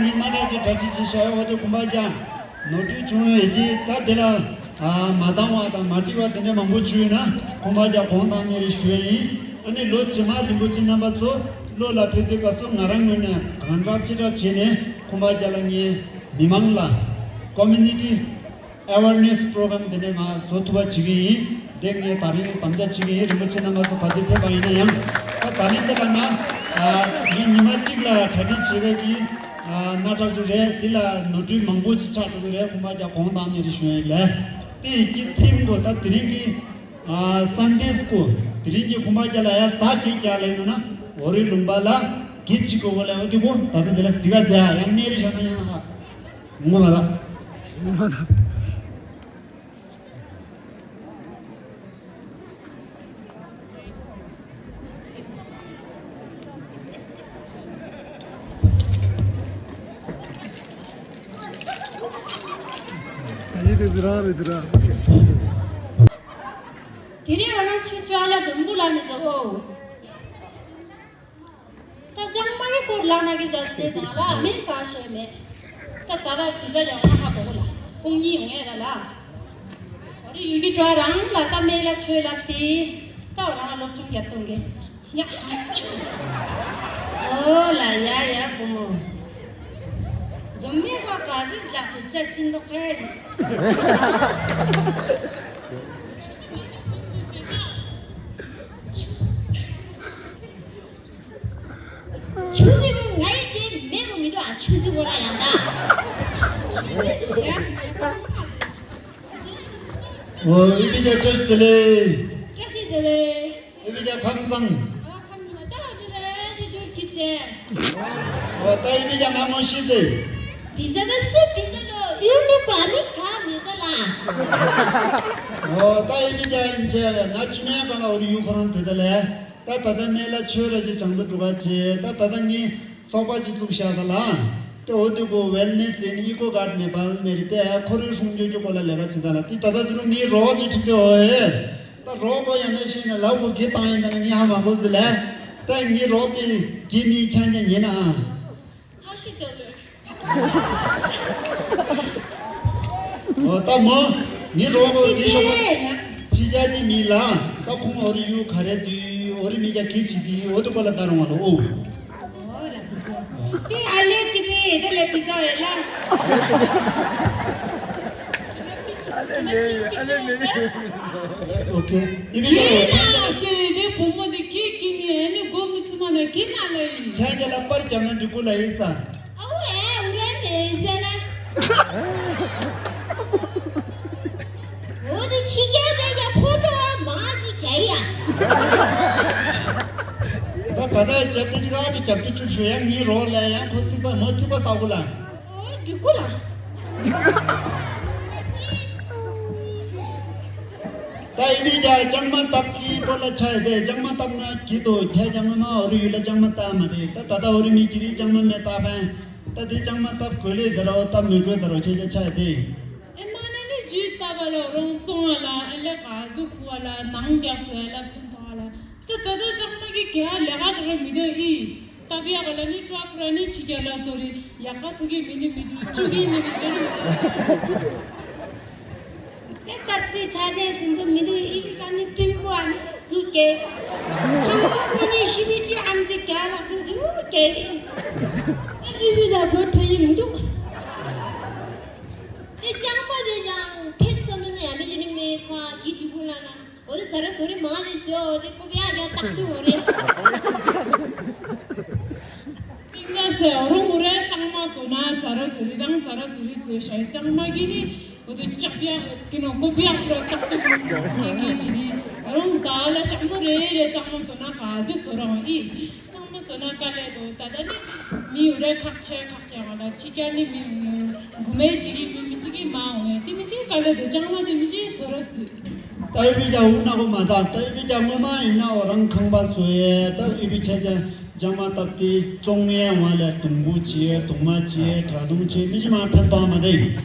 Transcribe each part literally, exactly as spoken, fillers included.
ངས་སྣ་ཁྲག་གི་གྲ་སྒྲིག་བྱས་བཞག་ཡོད་པ་དེ་ཁོང་པ་རྒྱ་ནོར་འཁྲུལ་བྱུང་ཡོད་ཀྱི་ད་དེ་ལ་མ་འདང་བ་དང་མ་འགྲིག་པ་དེ་འདྲ་མང་པོ་བྱུང་ཡོད་ན་ཁོང་པ་རྒྱ་དགོངས་དག་གནང་རེ་ཞུ་ཡ་ཡིན། ཨ་ནི་ལོ་རྗེས་མ་རིན་པོ་ཆེ་རྣམ་པ་ཚོ་བློ་ལ་ཕེབས་དུས་སྐབས་སུ་ང་རང་ངོས་ནས་གང་དྲག་ཅི་དྲག་བྱས་ནས་ཁོང་པ་རྒྱ་ལ་ངས་མི་མང་ལ་community awareness program དེ་འདྲ་ང་བཟོ་ཐུབ་པ་བྱེད་ཀྱི་ཡིན། དེ་ངས་ད་རིང་དམ་བཅའ་བྱེད་ཀྱི་ཡིན། རིན་པོ་ཆེ་རྣམ་པ་ཚོ་ག་དུས་ཕེབས་པ་ཡིན་ན་ཡང་ད་ད་ནི་འདི་ལ་ང་ངས་ཉི་མ་གཅིག་ལ་གྲ་སྒྲིག་བྱེད་པའི་གི་སྣ་ཁྲག་ཅིག་རེད། འདི་ལ་ནོར་འཁྲུལ་མང་པོ་ཅིག་ཆགས་འགྲོ་གི་རེད། ཁོང་པ་རྒྱ་དགོངས་དག་གནང་རེ་ཞུ་ཡིན་ལས། དེ་ཡི་གི་ཐིམ་གོ་ད་དེ་རིང་གི་Sunday school དེ་རིང་གི་ཁོང་པ་རྒྱ་ལ་ཡ་ད་གི་རྒྱ་ལས་ན་ན་འོ་རི་ལུང་པ་ལ་གི་ཅིག་གོ་གོ་ལས་འོ་དེ་གོ་ད་ད་འདི་ལ་ཟི་ག་ཛ་ཡང་གནས་རི་ཞག་ན་ཡང་ཧ། ངོ་མ་ལ། ཡིད་དུ་རང་རེད་དུ་ར། དེ་རིང་ང་རང་ཆུ་ཆུ་ཨ་ལ་འཛོམས་འདུག་ལ་ནི་བཟོ་འོ། ད་ཅང་མ་གི་སྐོར་ལག་ན་གི་བཞག་སྟེ་ཟང་ལ་མེད་ག་ཤེས་མེད། ད་ད་ད་བི་ཟ་ཡོང་ན་ཧ་གོ་གོ་ལ་ཁོང་གཉིས་ཡོང་ཡ་ད་ལ། འོ་རི་ཡུ་གི་ཀྲ་རང་ལ་ད་མེད་ལ་ཆོས་ལབ་སྟེ་ད་འོ་རང་ལ་སློབ་སྦྱོང་རྒྱབ་གཏོང་གི་ཡ། འོ་ལ་ཡ་ཡ་བུ་མོ། འཛོམས་མེད་པ་ག་ཟིག་ལགས་སུ་ཅི་ཟིན་ནོ་ཁ་ཡ་ཟིག་ཆུ་ཟིག་ང་ཡི་དེ་མེད་རུང་མི་འདུག་ཨ། ཆུ་ཟིག་འོ་ན་ཡང་ན། འོ་ཨི་བི་ཅག་བཀྲ་ཤིས་བདེ་ལེགས། བཀྲ་ཤིས་བདེ་ལེགས། ཨི་བི་ཅག་ཁམས་བཟང་། ཨ་ཁམས་བཟང་། ད་འདི་རེད་འདི་འདུག་གི་ཆེ། འོ་ད་ཨི་བི་ཅག་ང་མོ་ཤི་ཟེ། བི་ཟ་ད་སུ་བི་ཟ་ལོ་ཡུ་ལུ་པ་མི་ག་མི་ད་ལ། འོ་ད་ཨི་བི་ཅག་ཡིན་ཆེ་ང་ཆུ་མེད་ག་ལ་འོ་རི་ཡུ་ཁོ་རང་དེ་ད་ལས། ད་ད་ལྟ་སྨན་བླ་ཆོས་ར་ཅིག་བྱང་དུ་འགྲོ་ག་བྱེད། ད་ད་ལྟ་ངས་ཚོགས་པ་ཅིག་བཙུགས་བཞག་ད་ལ། དེ་འོ་དེ་གོ་Wellness and Eco Guard Nepal ནས་རེད་དེ་ཁོ་རོའི་སྲུང་སྐྱོབ་ཀྱི་སྐོར་ལ་ལས་ཀ་བྱེད་ད་ལ། དེ་ད་ལྟ་དེ་རུ་ངའི་རོགས་ཅིག་ཁྲིད་དེ་འོ་ཨེ། ད་རོགས་གོ་ཡང་ན་ཤེས་ན་ལབ་གོ་གི་བཏང་ཡིན་ད་ལ་ངས་ཧ་མ་གོ་ཟི་ལས། ད་ངའི་རོགས་དེ་གི་ནི་ཁྱང་ཁྱང་ཉན་ན་ཨ། ཐ་ཤི་དོ་ལོས། འོ་ད་མོ། ངའི་རོགས་པ་དེ་ཤོག་པ། ཕྱི་རྒྱལ་གྱི་མི་ལ། ད་ཁོང་འོ་རི་ཡུལ་ག་རེ་དུས་འོ་རི་མི་རྒྱ་གི་ཆི་དི་འོ་དུ་པ་ལ་ད་རུང་བ་ལ་ཨོ། འོ་ར་དུ་སོ། དེ་ཨ་ལེ་དི་པི་དེ་ལེ་དི་ད་ཨེ་ལ། ཨ་ལེ་མེ་རི་ཨ་ལེ་མེ་རི། That's okay. ཨི་བི་ཀ་ཡོད། ཁྱེད་ཀྱི་ལ་སེ་དེ་བུ་མོ་དེ་ཁྱེད་ཀྱི་ནི་ཨ་ནི་སྒོ་མི་ཚུ་མ་ན་ཁྱེད་ན་ལ་ཡིན། ཁྱེད་ཀྱི་ལ་པར་རྒྱབ་ན་འགྲིག་གོ་ལ་ཡིན་ས། ཨ་ཝེ་ཨུ་རེ་མེ་ཟེ་ན། འོ་དེ་ཕྱི་རྒྱལ་དེ་ཀྱང་ཕོ་ཊོ་མ་ཅི་ག་ཡ། ད་ད་ལྟ་རྒྱབ་དེ་ཅི་ག་ཅི་རྒྱབ་དུ་བཅུག་ཞུ་ཡང་ངའི་རོགས་ལ་ཡང་ཁོ་ཚིག་པ་མོ་ཚིག་པ་ས་གོ་ལ། འོ་འགྲིག་གོ་ལ། ད་ཨི་བི་ཀ་ལྕང་མ་བཏབ་ཀྱི་སྐོར་ལ་ཆ་ཡི་དེ་ལྕང་མ་བཏབ་ན་གི་དོ་ཁྱེད་ལྕང་མ་མ་འོ་རི་ཡུལ་ལ་ལྕང་མ་བཏབ་མ་རེད། ད་ད་ལྟ་འོ་རི་མི་གི་རི་ལྕང་མ་མེ་བཏབ་པན། ད་དེ་ལྕང་མ་བཏབ་དགོས་ལེ་ད་རོ་བཏབ་མི་དགོས་ད་རོ་ཁྱེད་ལ་ཆ་ཡི་དེ། ཨེ་མ་ན་ནི་ཇུས་བཏབ་པ་ལ་རོང་བཙོང་བ་ལ་ཨེ་ལ་ག་ཟུག་ཁུ་བ་ལ་ནང་རྒྱག་སོ་ཨེ་ལ་ཕན་ཐོགས་བ་ལ། ད་ད་ལྟ་ལྕང་མ་གི་ག་ལས་ཀ་ཞིག་ར་མི་འདུག་ཨི། ཏ་པི་ཡ་ག་ལ་ནི་ཀྲ་ཀྲ་ནི་ཕྱི་རྒྱལ་ལ་སོ་རི་ཡག་པ་ཐུག་གི་མི་ནི་མི་འདུག་བཅུ་གི་ནི་མི་ཞོ་རི་མི་འདུག་དེ་ལྟར་དེ་ཆ་དེ་ཟིན་དུ་མི་འདུག་ཨི་བི་ཀ་ནི་པིན་པོ་ཨ་ནི་སུ་ཀེ། ཁམ་པོ་ནི་ཤི་བི་ཀི་ཨམ་ཅི་ག་ལ་སུ་རུ་ཀེ། ཨི་བི་ལ་གོ་ཐོ་ཡི་མི་འདུག་དེ་ལྕང་པ་དེ་ཅང་ཕེད་ཚོ་ནི་ནི་ཨ་མི་ཅི་ནི་མེ་ཐོ་ཨ་གི་ཅི་ཕུ་ལ་ན། འོ་དེ་ཚ་ར་སོ་རི་མང་རེད་ཟེར། འོ་དེ་ཀོ་པི་ཡ་ཡ་ཏག་ཏུ་འོ་རེད། ཏིང་ན་སེ་རོང་འོ་རེད། ལྕང་མ་སོ་ན་ཚ་ར་སོ་རི་རང་ཚ་ར་སོ་རི་ཟེར་ཤ་ཡི་ལྕང་མ་གི་ནི་འོ་དེ་ལྕགས་པི་ཡ་གི་ནོ་ཀོ་པི་ཡ་ཀུ་ར་ཏག་ཏུ་གི་གི་ཞི་རི་རོང་ད་ལ་ཤ་མོ་རེ་རེ་ལྕང་མ་སོ་ན་ག་ཟེ་ཚོ་རང་ཨི། ཚང་མ་སོ་ན་དཀའ་ལས་དོ། ད་ལྟ་ནི་མི་ཡུ་རེ་ཁག་ཆེ་ཁག་ཆེ་བ་ལ་ཕྱི་རྒྱལ་ནི་མི་མགོ་མེད་ཅིག་གི་མི་མི་གཅིག་གི་མ་འོང་ངེ་དེ་མི་གཅིག་དཀའ་ལས་དོ། ལྕང་མ་དེ་མི་གཅིག་ཚོ་ར་སི། ད་ཨི་བི་ཀ་འུ་ན་གོ་མ་ད་ད་ཨི་བི་ཀ་སྔོན་མ་ཡིན་ན་འོ་རང་ཁང་པ་བཟོ་ཡས། ད་ཨི་བི་ཁྱེད་ཀྱང་ལྕང་མ་བཏབ་སྟེ་བཙོང་ཡས་འོང་ལས་དུང་བུ་བྱེད་དུང་མ་བྱེད་དྲ་དུང་བྱེད་མི་ཅི་མ་ཕན་ཐོགས་མ་དེ་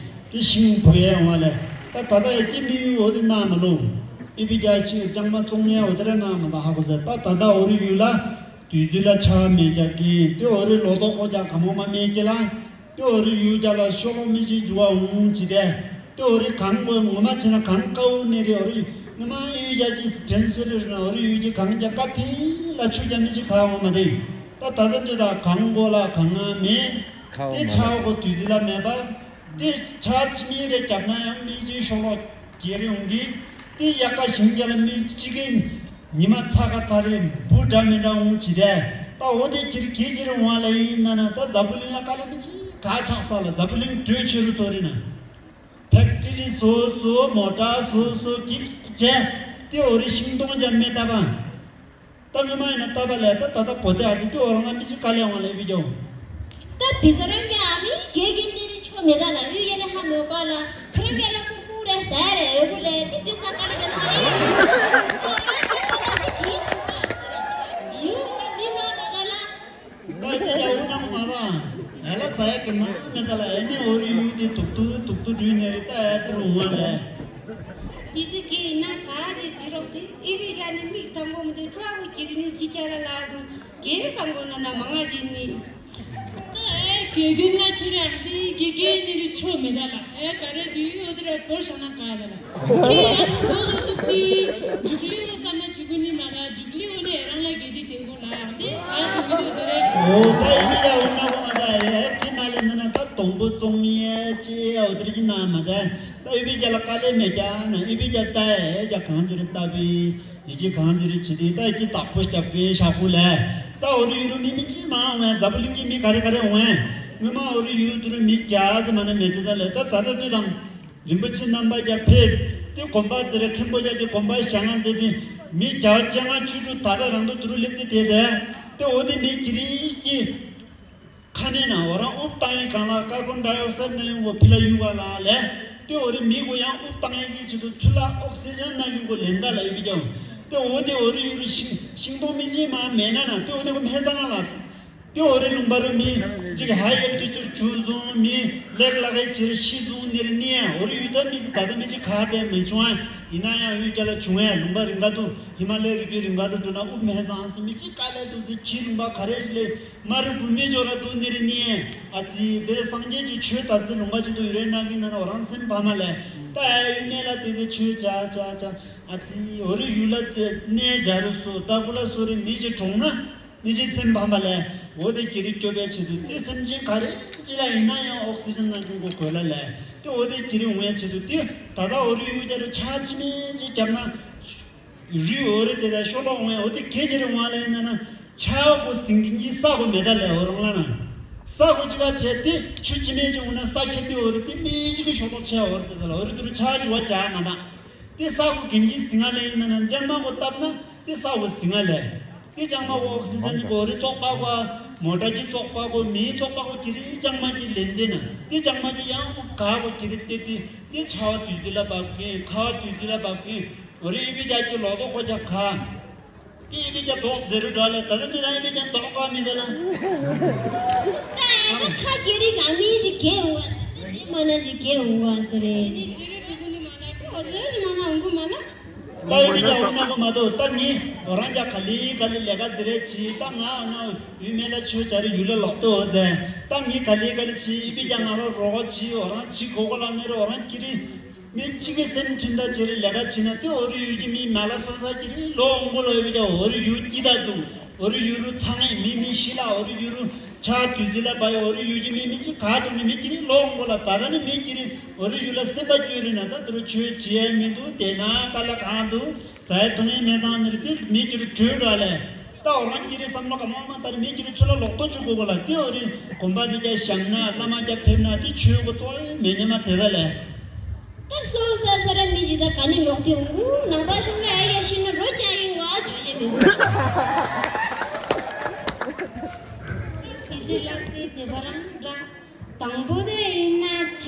དེ་ཤིང་བུ་ཡས་འོང་ལས་ད་ད་ད་ཡ་ཀྱི་མི་ཡུ་འོ་དེ་ན་མ་ལོ། ཨི་བི་ཀ་ཤིང་ལྕང་མ་བཙོང་ཡས་འོ་དེ་ར་ན་མ་ད་ཧ་གོ་ཟེར། ད་ད་ད་འོ་རི་ཡུལ་ལ། དུས་ཚོད་ལ་ཆ་མེད་རྒྱག་གི་དེ་འོ་རི་ལོ་ཏོག་ཨོ་རྒྱག་ག་མོ་མ་མེད་ཀྱི་ལ། ཏེ་འོ་རི་ཡུལ་རྒྱ་ལ་ཤོ་ལོ་མི་ཤི་འཇུ་བ་འོང་ཅི་དེ། ཏེ་འོ་རི་གང་གོ་ངོ་མ་ཆེ་ན་གང་དཀའ་བོ་ནི་རེད། འོ་རི་ངོ་མ་ཨེ་ཡུལ་རྒྱ་ཀྱི་དྲན་གསོ་རེ་རེ་ན་འོ་རི་ཡུལ་གྱི་གང་རྒྱ་ཀ་ཐིང་ལ་ཆུ་རྒྱ་མི་ཤི་ག་འོང་མ་དེ། ད་ད་ད་འདི་ད་གང་གོ་ལ་གང་ང་མེད། ཁ་བ་ཏེ་མ་ཆ་ལ་གོ་དུས་དེ་ལ་མེད་པ། ཏེ་ཆ་ཆི་མི་རེ་རྒྱབ་ན་ཡང་མི་ཤི་ཤོ་ལོ་རྒྱ་རེ་འོང་གི། ཏེ་ཡ་ཀ་ཞིང་རྒྱ་ལ་མི་ཤི་གི། ཉི་མ་ཚ་ཁ་ཐ་རེ་འབུ་འདྲ་མི་འདྲ་འོང་ཅི་རེད། ད་འོ་དེ་ཁྱེར་ཁྱེར་ཁྱེར་འོང་ལ་ཡིན་ན་ན་ད་འཛམ་བུ་གླིང་ལ་དཀའ་ལས་མི་ཅི་ག་ཆགས་ས་ལ། འཛམ་བུ་གླིང་བྲོས་ཆེ་རུ་སོ་རེད་ན། ཕེག་ཏི་རི་སོ་སོ་མོ་ཊ་སོ་སོ་ཀིག་བྱས་ཏེ་འོ་རི་ཤིང་སྡོང་རྒྱ་མེ་ད་པ། ད་ངོ་མ་ཡིན་ན་ད་པ་ལས་ད་ད་ད་གོ་ཏེ་ཨ་དེ་ཏེ་འོ་རང་ལ་མི་ཅི་དཀའ་ལས་འོང་ལ་ཡིན་པི་ཀྱང་། ད་བི་ས་རང་གི་ཨ་མི་རྒྱལ་གྱི་ནི་རི་ཆོ་མེ་ད་ལ་ཡུ་ཡེ་ནི་ཧ་མོ་ཀ་ལ་ཁ་རང་གི་ལ་ཀུ་ཀུ་རེ་ཟ་རེ་ཡོད་གུ་ལེ་ཏི་ཏི་ས་ཀ་ལ་ག་ན་ཡེ་ཡུ་མི་ཀ་ལ་ཀ་ལ། ད་ཀི་ཡ་འུ་ནང་མ་ར་ཨེ་ལ་ཟ་ཡ་གི་ན་མེ་ད་ལ་ཨེ་ནི་འོ་རི་ཡུ་དེ་དུག་དུག་དུག་དུག་འདྲུས་ནེ་རི་ད་ཨེ་ཏི་རུ་འོང་ལེ། ཏི་སི་ཀི་ན་ག་ཅི་ཅི་རོགས་ཅི་ཨི་བི་ག་ནི་མིག་དང་པོ་མི་དེ་ཀྲ་བུ་ཀི་རི་ནི་ཅི་ཀ་ལ་ལ་སོང་གེ་སང་གོ་ན་ན་མ་ང་ཞིག་ནི། ཨེ་གེ་གེ་ན་ཁྱོད་རང་དེ་གེ་གེ་ནི་རི་ཆོ་མེ་ད་ལ་ཨེ་ག་རེ་དུ་ཡོད་དེ་རེ་བོར་ཤ་ན་ག་ད་ལ་ཁྱེད་ཡང་གོ་གོ་ཐུག་དེ་འཇུག་ལི་རོ་ས་མ་ཆི་གུ་ནི་མ་ད་འཇུག་ལི་འོ་ནི་རང་ལ་གེ་དེ་དེ་གོ་ལ་དེ་ག་ཞིག་མི་དུ་དེ་རེ། འོ་ད་ཨི་བི་ཡ་འོ་ན་གོ་མ་ད་ཨེ་ཁྱེད་ན་ལེ་ན་ན་ད་དོང་པོ་བཙོང་ཡས་ཅི་འོ་དེ་རི་གི་ན་མ་ད། ད་ཨི་བི་རྒྱ་ལ་དཀའ་ལས་མེད་ཀྱང་ན་ཨི་བི་རྒྱ་ལྟ་ཨེ་རྒྱ་གང་ཅི་རེ་ལྟ་བི་ཡི་གེ་གང་ཅི་རེ་བྱེད་དེ་ད་ཡི་གེ་བདག་པོ་རྒྱབ་ཀྱི་ཤག་པུ་ལས། ད་འོ་རི་ཡུ་རུ་མི་མི་ཅི་མ་འོང་ཨེ་འཛམ་བུ་གླིང་གི་མི་ག་རེ་ག་རེ་འོང་ཨེ། སྔོན་མ་འོ་རི་ཡུ་དུ་རུ་མི་རྒྱ་ཟེར་མ་ན་མེད་དེ་ད་ལས་ད་ད་ད་དུས་དང་རིན་པོ་ཆེ་རྣམ་པ་རྒྱ་ཕེབས་ཏེ་དགོན་པ་དེ་རེ་མཁན་པོ་རྒྱ་ཀྱི་དགོན་པ་ཞང་ང་མཛད་དེ་མི་རྒྱ་བཅོ་ལྔ་བཅུ་དྲུག་ད་ད་རང་དུ་དུ་རུ་སླེབས་ཏེ་དེ་དེ་ཏེ་འོ་དེ་མི་ཀི་རིང་ཀི། ཁ་ནས་ན་འོ་རང་དབུགས་བཏང་ཡིན་གང་ལ་ཀར་བོན་ཌའི་ཨོག་སའིཌ་ནང་ཡོང་གོ་ཕི་ལ་ཡུ་ག་ལ་ལས། དེ་འོ་རི་མི་གོ་ཡང་དབུགས་བཏང་ཡིན་གྱི་ཆེད་དུ་ཚུར་ལ་ཨོག་སི་ཇན་ནང་ཡོང་གོ་ལེན་ད་ལ་ཡོད་པའི་ཀྱང་། དེ་འོ་དེ་འོ་རི་ཡུ་རི་ཤིང་ཤིང་སྡོང་མི་ཤིང་མ་མེད་ན་ན་དེ་འོ་དེ་གོ་མེད་ས་ང་ལ། དེ་འོ་རི་ལུང་པ་རུ་མི་གཅིག་ཧའི་ཨེལ་ཊི་ཅུཌ་བྱུང་སོང་མི་ལེགས་ལ་གའི་ཕྱིར་ཤི་སོང་ནེར་ནི་འོ་རི་ཡུ་ད་མི་ད་ད་མི་ཅིག་ག་དེ་མི་བྱུང་ཨ། ཡིན་ན་ཡང་ཡུལ་རྒྱ་ལ་བྱུང་ཨ་ལུང་པ་རིང་ག་དུ་ཧི་མ་ལའི་རི་རྒྱུད་རིང་ག་དུ་འགྲོ་ན་དབུགས་མེད་ས་ང་སོང་མི་ཅིག་དཀའ་ལས་འདུག་ཟེར་ཁྱི་ལུང་པ་ག་རེ་ཞིག་ལས། མ་རུ་བུ་མི་འཇོག་ར་དུ་ནི་རི་ནི། ཨ་ཙི་དེར་སངས་རྒྱས་ཀྱི་ཆོས་ད་ཙི་ལུང་པ་ཅིག་ཏུ་ཡུ་རེ་ན་གི་ན་ན་འོ་རང་སེམས་ཕ་མ་ལས། ད་ཨ་ཡུལ་ནས་ལ་དེ་དེ་ཆོས་བྱ་བྱ་བྱ། ཨ་ཙི་འོ་རི་ཡུལ་ལ་ཙེ་གནས་བྱ་རུ་སོ་ད་གུ་ལ་སོ་རི་མི་ཞིག་གྲོངས་ན། མི་ཞིག་སེམས་ཕ་མ་ལས། འོ་དེ་ཀྱི་རི་སྐྱོབ་པའི་ཆེད་དུ་དེ་སེམས་ཅན་ག་རེ་ཅི་ལ་ཡིན་ན་ཡང་ཨོག་སི་ཇན་ན་ཀུན་གོ་གོས་ལ་ལས། དེ་འོ་དེ་ཀྱི་རི་འོང་བའི་ཆེད་དུ་དེ་ད་ལྟ་འོ་རི་ཡུལ་རྒྱ་རུ་ཆ་ཅི་མེད་ཅི་བརྒྱབ་ན། རི་འོ་རི་དེ་ལ་ཤོ་ལོ་འོང་བའི་འོ་དེ་གལ་ཆེ་རི་འོང་ལ་ཡིན་ན་ན། ཆ་གོ་སིང་གིན་གྱི་ས་གོ་མེད་ད་ལས་འོ་རང་ལ་ན། ས་གོ་ཅི་ག་བྱས་ཏེ་ཆུ་ཅི་མེད་ཅི་འོང་ན་ས་ཁྱེར་ཏེ་འོ་རི་དེ་མེད་ཅི་གི་ཤོ་ལོ་ཆ་འོ་རི་དེ་ལ་འོ་རི་དུ་རུ་ཆ་ཅི་བ་རྒྱ་མ་ད། དེ་ས་གོ་གིན་གྱི་སིང་ང་ལས་ཡིན་ན་ན་ལྕང་མ་གོ་བཏབ་ན་དེ་ས་གོ་སིང་ང་ལས། དེ་ལྕང་མ་གོ་ཨོག་སི་ཇན་གོ་རི་བཙོག་པ་གོ་མོ་ཊ་གི་བཙོག་པ་གོ་མིའི་བཙོག་པ་གོ་ཀྱི་རི་ལྕང་མ་གི་ལེན་དེ་ན་དེ་ལྕང་མ་གི་ཡང་དབུགས་ག་གོ་ཀྱི་རི་དེ་དེ་དེ་ཆ་བ་དུས་དུས་ལ་བབ་གིན་ཁ་བ་དུས་དུས་ལ་བབ་གིན། འོ་རི་ཨི་བི་རྒྱ་ཀྱི་ལོ་ཏོག་གོ་རྒྱ་ག་ཨི་བི་རྒྱ་ཏོག་ཛེ་རུ་འདྲ་ལས་ད་ལྟ་འདི་ན་ཨི་བི་རྒྱ་ཏོག་ག་མི་འདི་ལ། ད་ཨེ་ད་ཁ་རྒྱ་རི་ག་མི་ཞིག་གེ་འོང་བ་མ་ན་ཞིག་གེ་འོང་བ་ཟེར་རེད། ད་ཨི་བི་རྒྱ་འོང་ན་གོ་མ་ལ། ད་ངི་འོ་རང་རྒྱ་ག་ལི་ག་ལི་ལས་ཀ་འདི་རེད་ཅི་ད་ང་འོ་ན་ཡུལ་མེད་ལ་ཆོས་བྱ་རི་ཡུལ་ལ་ལོག་ཏོ་འོ་ཟེར། ད་ངི་ག་ལི་ག་ལི་ཅི་ཨི་བི་རྒྱ་ང་ལ་རོགས་ཅི་འོ་རང་ཅི་གོ་གོ་ལ་ནི་རོ་འོ་རང་ཀྱི་རི། མི་གཅིག་གི་སེམས་མཐུན་ད་ཆེ་རེ་ལས་ཀ་བྱེད་ན་དེ་འོ་རི་ཡུལ་གྱི་མི་མ་ལ་སོང་ས་ཀྱི་རི་ལོ་འོང་གོ་ལ་ཡོད་པ་འོ་རི་ཡུལ་སྐྱིད་ད་འདུག་འོ་རི་ཡུལ་རུ་ཚང་ངེ་མི་མི་ཤི་ལ་འོ་རི་ཡུལ་རུ་ཆ་དུས་དུས་ལ་བ་ཡོ་འོ་རི་ཡུལ་གྱི་མི་མི་ཅི་ག་འདུག་ནི་མི་ཀྱི་རི་ལོ་འོང་གོ་ལ་ད་ད་ནི་མི་ཀྱི་རི་འོ་རི་ཡུལ་ལ་སེམས་པ་སྐྱོ་རི་ན་ད་དུ་རུ་ཆོས་བྱེད་མི་འདུག་དེ་ན་ཀ་ལ་གང་འདུག་ཟ་ཡ་འཐུང་ཡ་མེད་ཙང་ནི་རི་དེ་མི་ཀྱི་རི་བྲོས་འགྲོ་ལས། ད་འོ་རང་ཀྱི་རི་བསམ་བློ་ག་མང་མང་ལྟར་མི་ཀྱི་རི་ཚུར་ལ་ལོག་ཏོ་བཅུག་དགོས་པ་ལ་དེ་འོ་རི་དགོན་པ་འདི་རྒྱ་བཞེངས་ན་བླ་མ་རྒྱ་ཕེབས་ན་དེ་ཆོས་གོ་ཏོ་མེ་ཉེ་མ་དེ་ལ་ལས། ད་སོ་ས་ས་ར་མི་ཞིག་ད་ག་ནི་ལོག་དེ་འུ་ནང་པ་ཤོང་ན་ཨ་ཡ་ཤི་ན་རོ་རྒྱ་ཡིན་བ་ཇོ་ཡེ་མི་འུ། ཁྱི་ཟི་ལག་དེ་དེ་བ་རང་འདྲ། དང་པོ་དེ་ཡིན་ན་ཆ་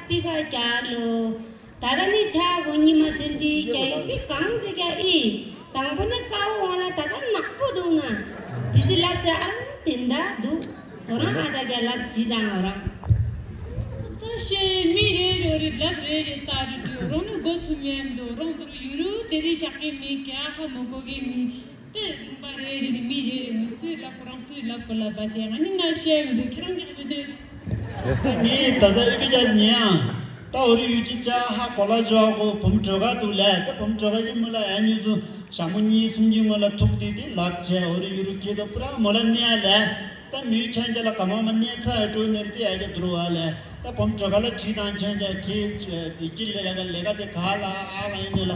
པི་ཁ་རྒྱ་ལོ། ད་ལྟ་ནི་ཆ་གོ་ཉི་མ་ཐོན་དེ་རྒྱ་ཡི་དེ་གང་དེ་རྒྱ་ཨི། དང་པོ་ནི་དཀའ་བོ་འོང་ལ་ད་ལྟ་ནག་པོ་འདུག་ན། བི་ཟི་ལབ་དེ་ཨ་དེ་འདྲ་འདུག་འོ་རང་ཨ་ད་རྒྱ་ལབ་ཇི་དང་འོ་རང་། ད་ཤེས་མི་རེ་རེ་རེ་ལབ་རེ་རེ་ལྟ་རེ་འདུག་རང་ནི་མགོ་ཚུམ་ཡས་མི་འདུག་རང་དུ་ཡུ་རུ་དེ་རེ་ཤག་གི་མི་རྒྱ་ཧ་མོ་གོ་གི་མི། དེ་ལུང་པ་རེ་རེ་ནས་མི་རེ་རེ་མི་སུས་ལབ་ཁོ་རང་སུས་ལབ་ཁོ་ལབ་པ་དེ་ང་ནི་ང་བཤད་མི་འདུག་ཁྱེད་རང་གིས་ཞུ་དུས། ངས་ད་ལྟ་ཨི་བི་ཅག་ཉན་ཨ། ད་འོ་རི་ཡུ་ཅི་ཅག་ཧ་གོ་ལ་ཅོ་ཨ་གོ་བུམ་གྲོས་ཁ་འདུག་ལས། ད་བུམ་གྲོས་ཁ་ཅིག་མོ་ལ་ཨ་ཉུ་ཚུ་ཞག་མོ་གཉིས་གསུམ་གྱི་སྔོན་ལ་ཐུག་དེ་དེ་ལག་བྱས། འོ་རི་ཡུ་རུ་ཁྱེད་ད་པུ་ར་མོ་ལ་གནས་ཨ་ལས། ད་མུའི་ཆན་ཅག་ལ་ག་མ་མ་གནས་ཚ་ཨ་འགྲོ་ནེར་དེ་ཨ་ཅག་དུ་རུ་ཨ་ལས། ད་བུམ་གྲོས་ཁ་ལ་དྲིས་དང་ཆན་ཅག་ཁྱེད་ཡི་ཅི་ལས་ལ་ལས་ཀ་དེ་ག་ལ་ཨ་ལ་ཡིན་ནོ་ལ།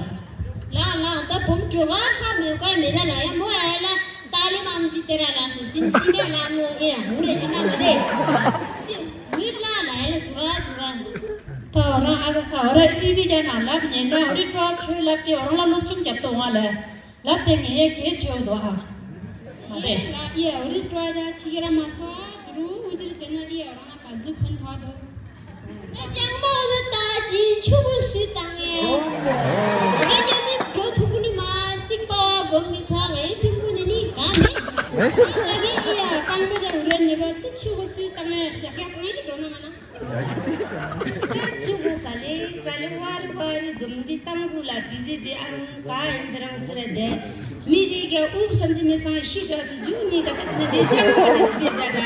ལ་ལ་ད་བུམ་གྲོས་ཁ་ཧ་མི་གོ་མེད་ད་ལ་ཡ་མོ་ཨ་ལ། ཏཱ་ལི་མམ་ཇི་ཏེ་ར་ལ་སི་སིན་སི་ནེ་ལ་ནོ་ཨེ་ཡ་ཧུ་རེ་ཅི་ན་མ་རེ། མི་ལ་ལ་ཡ་ལ་དུ་ག་དུ་ག། ད་འོ་རང་ཨ་ཨ་འོ་ར་ཨི་བི་ཅག་ན་ལབ་ཉན་ན་འོ་རི་ཀྲོ་ཆོས་ལབ་དེ་འོ་རང་ལ་སློབ་སྦྱོང་རྒྱབ་ཏོ་ང་ལ་ལབ་དེ་ངས་ཡ་གལ་ཆེ་བོ་དོ་ཨ། མ་རེ། ཡ་འོ་རི་ཀྲོ་ཅག་ཆི་གེ་ར་མ་སོ་དུ་རུ་འུ་ཟིར་དེ་ན་ཡ་འོ་རང་ལ་ག་ཟུ་ཕན་ཐོགས་དོ། ལྕང་མ་ལ་ལྟ་ཅི་ཆུ་བོ་སུས་བཏང་ངས། རེ་རྒྱ་ནི་འགྲོ་ཐུག་གུ་ནི་མ་རྩིག་པ་བ་སྒོམ་མི་ཐོག་ངའི་ཕིང་པོ་ནི་ནི་ག་མེད། ཨ་གི་ཨི་ཡ་རྐང་པ་ལ་རེ་ནི་བ་ཏི་ཆུ་བོ་སུས་བཏང་ངས་ཤ་ཁ་གང་ཡིན་འགྲོ་ན་མ་ན། ཆུ་བོ་ག་ལེ་ག་ལེ་བར་བར་འཛོམས་འདི་གཏམ་གུ་ལ་བི་ཟི་འདི་ཨང་ག་ཡིན་འདི་རང་ཟེར་དེ། མི་རིགས་ཀྱི་དབུགས་བསམ་གྱི་མི་གཙང་ཤི་དྲག་སི་ཇུ་ནི་ད་ཁ་ཅི་ནི་འདི་ཅི་ཁ་ཅི་ཅི་ད་ད།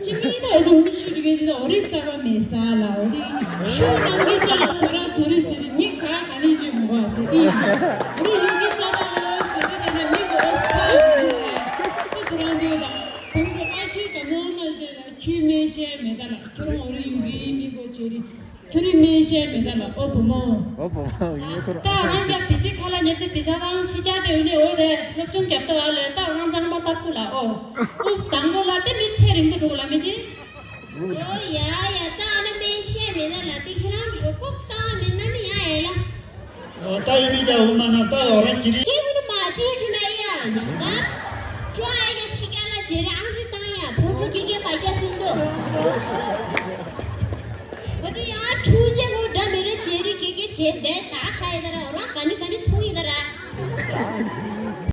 ཅི་མི་ད་འོ་དེ་མི་ཤི་དེ་གའི་དེ་འོ་རི་རྩ་བ་མེད་ས་ལ་འོ་དེ་ཤུ་ནང་གི་ཅང་ཚོ་ར་ཚོ་རི་ཟེར་རི་མི་ག་ག་ནི་ཞིག་མི་གོ་ཟེར་དེ་ཡིན། འོ་རི་ཡུལ་གྱི་རྩ་བ་འོ་ཟེར་རི་དེ་ན་མི་གོ་ཨོ་སི་ཁ་ཡོད་ཟེར་རི་དེ་ཚོ་རང་དེ་ཡོད་ད། གོང་དུ་ཨ་ཁྱི་ག་མོ་མ་ཟེར་ལ་ཁྱོད་མེད་ཤེས་མེད་ད་ལ་ཁྱོད་རང་འོ་རི་ཡུལ་གྱི་མི་གོ་ཆེ་རི། ཁྱོད་རི་མེད་ཤེས་མེད་ད་ལ་ཨོ་བུ་མོ། ཨོ་བུ་མོ་ཡོད་ཁོ་ར། ད་རང་རྒྱ་བི་སི་ཁ་ལ་ཉེ་དེ་བི་ས་དང་ཕྱི་རྒྱ་དེ་ཡོད་ནི་འོ་དེ་སློབ་སྦྱོང་རྒྱབ་ཏུ་བ་ལས་ད་རང་ཅང་མ་ལྟ་ཁུ་ལ་ཨོ། ཨུབ་དང་པོ་ལ་དེ་མི་ཚེ་རིང་དུ་འགྲོ་ལ་མི་ཅི། ཨོ་ཡ་ཡ་ད་ཨ་ན་མེད་ཤེས་མེད་ད་ལ་དེ་ཁྱེད་རང་གི་ལྐོག་བཏང་མེད་ན་མི་ཡ་ཡ་ལ། ཨོ་ད་ཡིན་མི་ད་འུ་མ་ན་ད་འོ་ར་ཅི་རི། དེ་ཀུན་མ་ཅི་ཅུ་ན་ཡ་ཡ་ང་། ཅོ་ཨ་ཡ་ཕྱི་རྒྱ་ལ་བྱེད་རེ་ཨང་ཅི་བཏང་ཡ་ཕོ་ཕྲུག་གི་སྐད་པ་རྒྱ་སུན་དུ། འོ་དེ་ཡང་ཁྲུ་ཅེ་གོ་འདྲ་མི་རེ་བྱེད་རེ་ཀེ་ཀེ་བྱེད་དེ་ད་ཤ་ཡི་ད་ར་འོ་རང་ག་ནི་ག་ནི་ཐུང་ཡི་ད་ར།